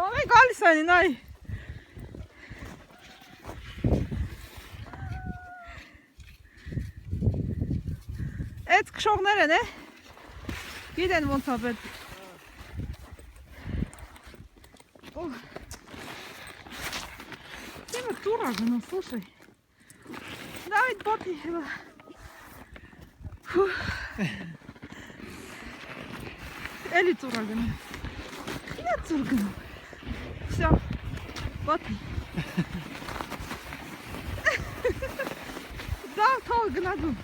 Լավ է գալիս են, այ։ Էդ քշողներ են, է։ Գիտեն ոնց ա պետք։ Հիմա ծուռ ա գնում, слушай։ Դավիթ բոթի հիմա։ Էլի ծուռ ա գնում։ Հիմա ծուռ գնում։ Всё։ Բոթի։ Դա թող գնա դու։